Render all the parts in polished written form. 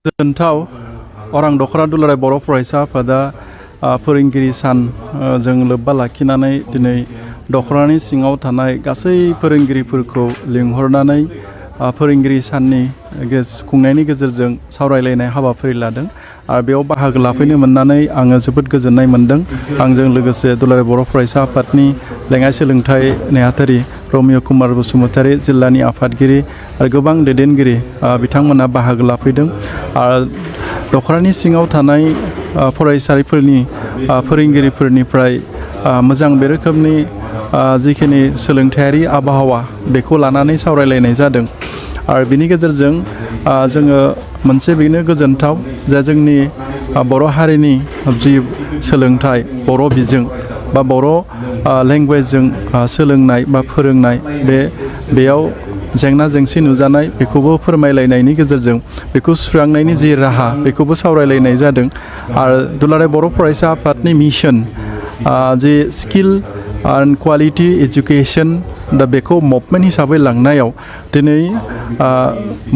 गोजोनथाव अरां दख'रा दुलाराय बर' फरायसा आफादा फोरोंगिरि सान जों लोब्बा लाखिनानै दिनै दख'रानि सिङाव थानाय गासै फोरोंगिरिफोरखौ लिंहरनानै फोरोंगिरि साननि खुंनायनि गेजेरजों सावरायलायनाय हाबाफारि लादों आरो बेयाव बाहागो लाफैनो मोननानै आङो जोबोद गोजोननाय मोन्दों। आंजों लोगोसे दुलाराय बर' फरायसा आफादनि लेङाइ सोलोंथाइ नेहाथारि रमिय कुमार बसुमतारी, जिल्लानि आफादगिरि आरो गोबां दैदेनगिरि बिथांमोना बाहागो लाफैदों। आरो दख'रानि सिङाव थानाय फरायसालिफोरनि फोरोंगिरिफोरनिफ्राय मोजां बे रोखोमनि जिखिनि सोलोंथायारि आबहावा बेखौ लानानै सावरायलायनाय जादों। आरो बिनि गेजेरजों जोङो मोनसे बेनो गोजोनथाव जे जोंनि बर' हारिनि जि सोलोंथाइ बर' बिजों बा बर' लेंगुवेजजों सोलोंनाय बा फोरोंनाय बेयाव जेंना जेंसि नुजानाय बेखौबो फोरमायलायनायनि गेजेरजों बेखौ सुस्रांनायनि जि राहा बेखौबो सावरायलायनाय जादों। आरो दुलाराय बर' फरायसा आफादनि mission G skill and quality education दा बेखौ मुभमेन्ट हिसाबै लांनायाव दिनै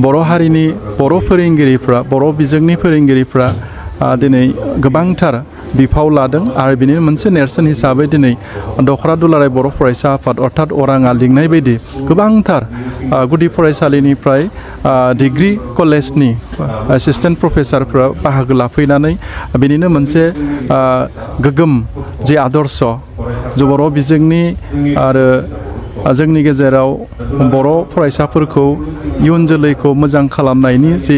बर' हारिनि बर' फोरोंगिरिफ्रा बर' बिजोंनि फोरोंगिरिफ्रा दिनै गोबांथार बिफाव लादों। आरो बिनि मोनसे नेरसोन हिसाबै दिनै दख'रा दुलाराय बर' फरायसा आफाद अर्थात अराङा लिंनाय बायदि गोबांथार गुदि फरायसालिनिफ्राय डिग्री कलेजनि एसिस्टेन्ट प्रफेसारफ्रा बाहागो लाफैनानै बिनिनो मोनसे गोग्गोम जि आदर्श बर' बिजोंनि आरो जोंनि गेजेराव बर' फरायसाफोरखौ इयुन जोलैखौ मोजां खालामनायनि जि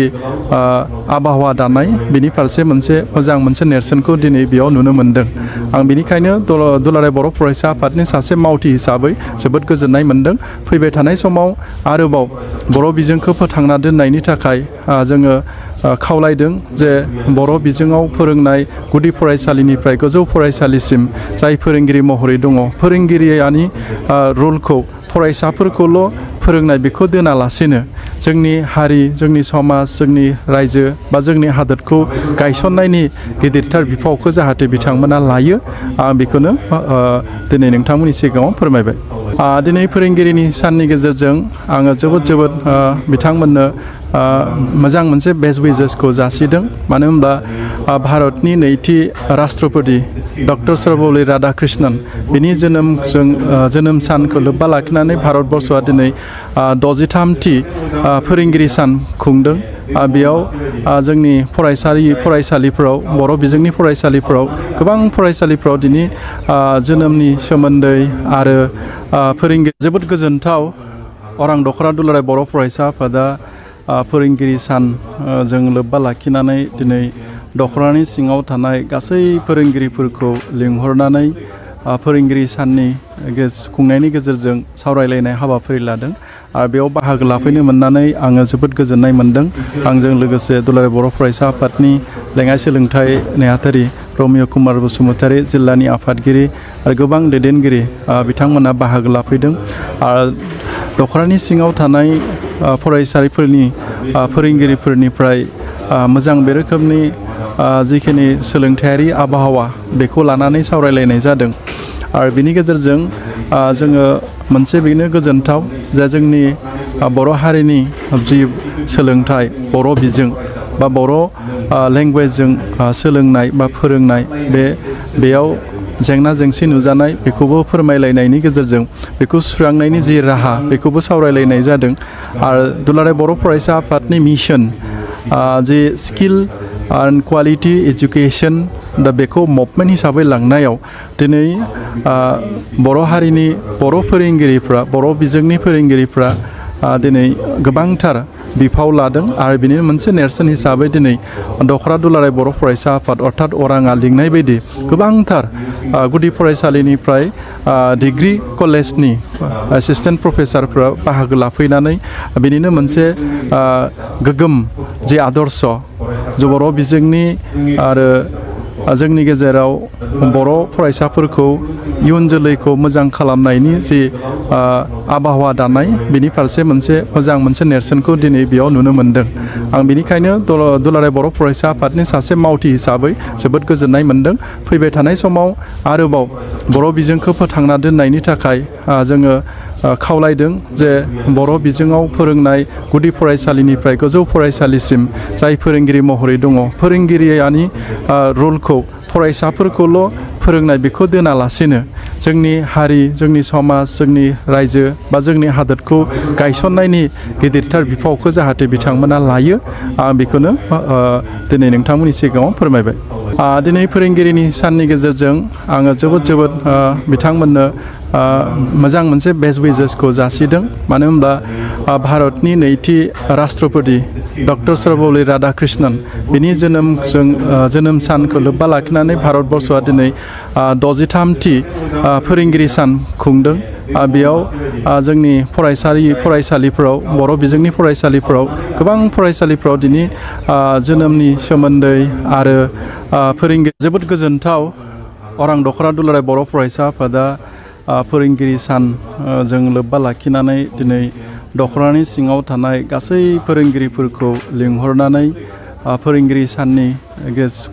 आबहावा दानाय बिनि फारसे मोनसे नेरसोनखौ दिनै बेयाव नुनो मोन्दों। आं बेनिखायनो दुलाराय बर' फरायसा आफादनि सासे मावथि हिसाबै जोबोद गोजोननाय मोन्दों। फैबाय थानाय समाव आरोबाव बर' बिजोंखौ फोथांना दोननायनि थाखाय जोङो खावलायदों जे बर' बिजोङाव फोरोंनाय गुदि फरायसालिनिफ्राय गोजौ फरायसालिसिम जाय फोरोंगिरि महरै दङ फोरोंगिरियानि रलखौ फरायसाफोरखौल' फोरोंनाय बेखौ दोनालासेनो जोंनि हारि, जोंनि समाज, जोंनि रायजो बा जोंनि हादोरखौ गायसननायनि गिदिरथार बिफावखौ जाहाथे बिथांमोना लायो आं बेखौनो दिनै नोंथांमोननि सिगाङाव फोरमायबाय। दिनै फोरोंगिरिनि साननि गेजेरजों आङो जोबोद बिथांमोननो मोजां मोनसे बेस्ट विजेसखौ जासिदों। मानो होनबा भारतनि नैथि राष्ट्रपति डक्टर सर्वपल्ली राधाकृष्णन बिनि जोनोम सानखौ लोब्बा लाखिनानै भारतबर्षआ दिनै 63थि फोरोंगिरि सान खुंदों। बेयाव जोंनि फरायसालिफोराव बर' बिजोंनि फरायसालिफोराव गोबां फरायसालिफोराव दिनै जोनोमनि सोमोन्दै आरो फोरोंगिरि जोबोद गोजोनथाव अरां दख'रा दुलाराय बर' फरायसा आफादा फोरोंगिरि सान जों लोब्बा लाखिनानै दिनै दख'रानि सिङाव थानाय गासै फोरोंगिरिफोरखौ लिंहरनानै फोरोंगिरि साननि खुंनायनि गेजेरजों सावरायलायनाय हाबाफारि लादों। आरो बेयाव बाहागो लाफैनो मोननानै आङो जोबोद गोजोननाय मोन्दों। आंजों लोगोसे दुलाराय बर' फरायसा आफादनि लेङाइ सोलोंथाइ नेहाथारि रमिय कुमार बसुमतारी, जिल्लानि आफादगिरि आरो गोबां दैदेनगिरि बिथांमोना बाहागो लाफैदों। आरो दख'रानि सिङाव थानाय फरायसालिफोरनि फोरोंगिरिफोरनिफ्राय मोजां बे रोखोमनि जिखिनि सोलोंथायारि आबहावा बेखौ लानानै सावरायलायनाय जादों। आरो बिनि गेजेरजों जोङो मोनसे बेनो गोजोनथाव जे जोंनि बर' हारिनि जि सोलोंथाइ बर' बिजों बा बर' लेंगुवेजजों सोलोंनाय बा फोरोंनाय बेयाव जेंना जेंसि नुजानाय बेखौबो फोरमायलायनायनि गेजेरजों बेखौ सुस्रांनायनि जि राहा बेखौबो सावरायलायनाय जादों। आरो दुलाराय बर' फरायसा आफादनि mission G skill and quality education दा बेखौ मुभमेन्ट हिसाबै लांनायाव दिनै बर' हारिनि बर' फोरोंगिरिफ्रा बर' बिजोंनि फोरोंगिरिफ्रा दिनै गोबांथार बिफाव लादों। आरो बिनि मोनसे नेरसोन हिसाबै दिनै दख'रा दुलाराय बर' फरायसा आफाद अर्थात अराङा लिंनाय बायदि गोबांथार गुदि फरायसालिनिफ्राय डिग्री कलेजनि एसिस्टेन्ट प्रफेसारफ्रा बाहागो लाफैनानै बिनिनो मोनसे गोग्गोम जि आदर्श बर' बिजोंनि आरो जोंनि गेजेराव बर' फरायसाफोरखौ इयुन जोलैखौ मोजां खालामनायनि जि आबहावा दानाय बिनि फारसे मोनसे नेरसोनखौ दिनै बेयाव नुनो मोन्दों। आं बेनिखायनो दुलाराय बर' फरायसा आफादनि सासे मावथि हिसाबै जोबोद गोजोननाय मोन्दों। फैबाय थानाय समाव आरोबाव बर' बिजोंखौ फोथांना दोननायनि थाखाय जोङो खावलायदों जे बर' बिजोङाव फोरोंनाय गुदि फरायसालिनिफ्राय गोजौ फरायसालिसिम जाय फोरोंगिरि महरै दङ फोरोंगिरियानि रलखौ फरायसाफोरखौल' फोरोंनाय बेखौ दोनालासेनो जोंनि हारि जोंनि समाज जोंनि रायजो बा जोंनि हादोरखौ गायसननायनि गिदिरथार बिफावखौ जाहाथे बिथांमोना लायो आं बेखौनो दिनै नोंथांमोननि सिगाङाव फोरमायबाय। दिनै फोरोंगिरिनि साननि गेजेरजों आङो जोबोद बिथांमोननो मोजां मोनसे बेस्ट विजेसखौ जासिदों। मानो होनब्ला भारतनि नैथि राष्ट्रपति डक्टर सर्वपल्ली राधाकृष्णन बिनि जोनोम सानखौ लोब्बा लाखिनानै भारतबर्षआ दिनै 63थि फोरोंगिरि सान खुंदों। बेयाव जोंनि फरायसालिफोराव बर' बिजोंनि फरायसालिफोराव गोबां फरायसालिफोराव दिनै जोनोमनि सोमोन्दै आरो फोरोंगिरि जोबोद गोजोनथाव अरां दख'रा दुलाराय बर' फरायसा आफादा फोरोंगिरि सान जों लोब्बा लाखिनानै दिनै दख'रानि सिङाव थानाय गासै फोरोंगिरिफोरखौ लिंहरनानै फोरोंगिरि साननि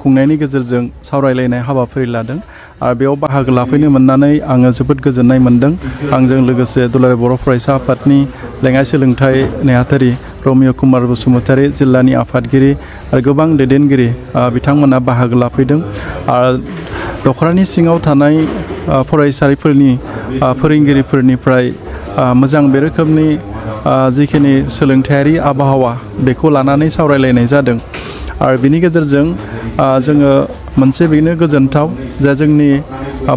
खुंनायनि गेजेरजों सावरायलायनाय हाबाफारि लादों आरो बेयाव बाहागो लाफैनो मोननानै आङो जोबोद गोजोननाय मोनदों। आंजों लोगोसे दुलाराय बर' फरायसा आफादनि लेङाइ सोलोंथाइ नेहाथारि रमिय कुमार बसुमतारी जिल्लानि आफादगिरि आरो गोबां दैदेनगिरि बिथांमोना बाहागो लाफैदों। आरो दख'रानि सिङाव थानाय फरायसालिफोरनि फोरोंगिरिफोरनिफ्राय मोजां बे रोखोमनि जिखिनि सोलोंथायारि आबहावा बेखौ लानानै सावरायलायनाय जादों। आरो बिनि गेजेरजों जोङो मोनसे बेनो गोजोनथाव जे जोंनि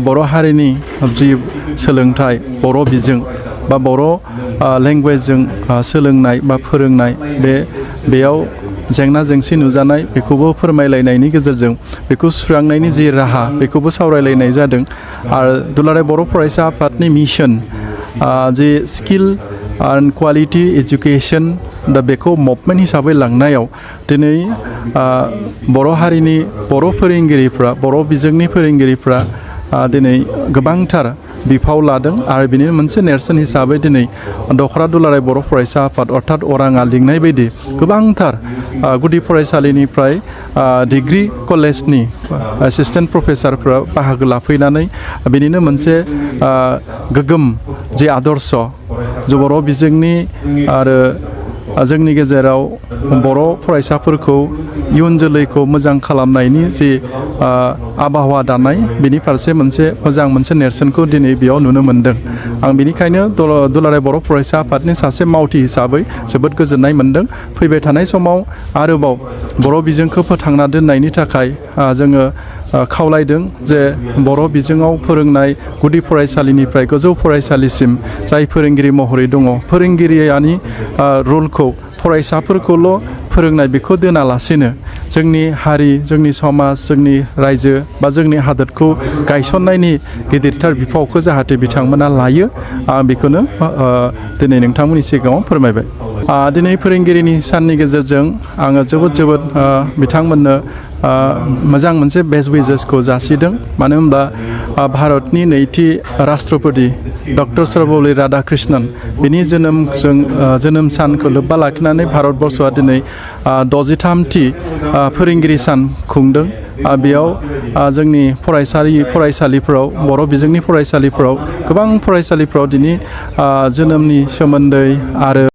बर' हारिनि जि सोलोंथाइ बर' बिजों बा बर' लेंगुवेजजों सोलोंनाय बा फोरोंनाय बेयाव जेंना जेंसि नुजानाय बेखौबो फोरमायलायनायनि गेजेरजों बेखौ सुस्रांनायनि जि राहा बेखौबो सावरायलायनाय जादों। आरो दुलाराय बर' फरायसा आफादनि mission G skill and quality education दा बेखौ मुभमेन्ट हिसाबै लांनायाव दिनै बर' हारिनि बर' फोरोंगिरिफ्रा बर' बिजोंनि फोरोंगिरिफ्रा दिनै गोबांथार बिफाव लादों। आरो बिनि मोनसे नेरसोन हिसाबै दिनै दख'रा दुलाराय बर' फरायसा आफाद अर्थात अराङा लिंनाय बायदि गोबांथार गुदि फरायसालिनिफ्राय डिग्री कलेजनि एसिस्टेन्ट प्रफेसारफ्रा बाहागो लाफैनानै बिनिनो मोनसे गोगोम जे आदर्श बर' बिजोंनि आरो जोंनि गेजेराव बर' फरायसाफोरखौ इयुन जोलैखौ मोजां खालामनायनि जि आबहावा दानाय बिनि फारसे मोनसे नेरसोनखौ दिनै बेयाव नुनो मोनदों। आं बेनिखायनो दुलाराय बर' फरायसा आफादनि सासे मावथि हिसाबै जोबोद गोजोननाय मोनदों। फैबाय थानाय समाव आरोबाव बर' बिजोंखौ फोथांना दोननायनि थाखाय जोङो खावलायदों जे बर' बिजोङाव फोरोंनाय गुदि फरायसालिनिफ्राय गोजौ फरायसालिसिम जाय फोरोंगिरि महरै दङ फोरोंगिरियानि रलखौ फरायसाफोरखौल' फोरोंनाय बेखौ दोनालासेनो जोंनि हारि जोंनि समाज जोंनि रायजो बा जोंनि हादोरखौ गायसननायनि गिदिरथार बिफावखौ जाहाथे बिथांमोना लायो आं बेखौनो दिनै नोंथांमोननि सिगाङाव फोरमायबाय। दिनै फोरोंगिरिनि साननि गेजेरजों आङो जोबोद बिथांमोननो मोजां मोनसे बेस्ट विजेसखौ जासिदों। मानो होनब्ला भारतनि नैथि राष्ट्रपति डक्टर सर्वपल्ली राधाकृष्णन बिनि जोनोम सानखौ लोब्बा लाखिनानै भारतबर्षआ दिनै 63थि फोरोंगिरि सान खुंदों। बेयाव जोंनि फरायसालिफोराव बर' बिजोंनि फरायसालिफोराव गोबां फरायसालिफोराव दिनै जोनोमनि सोमोन्दै आरो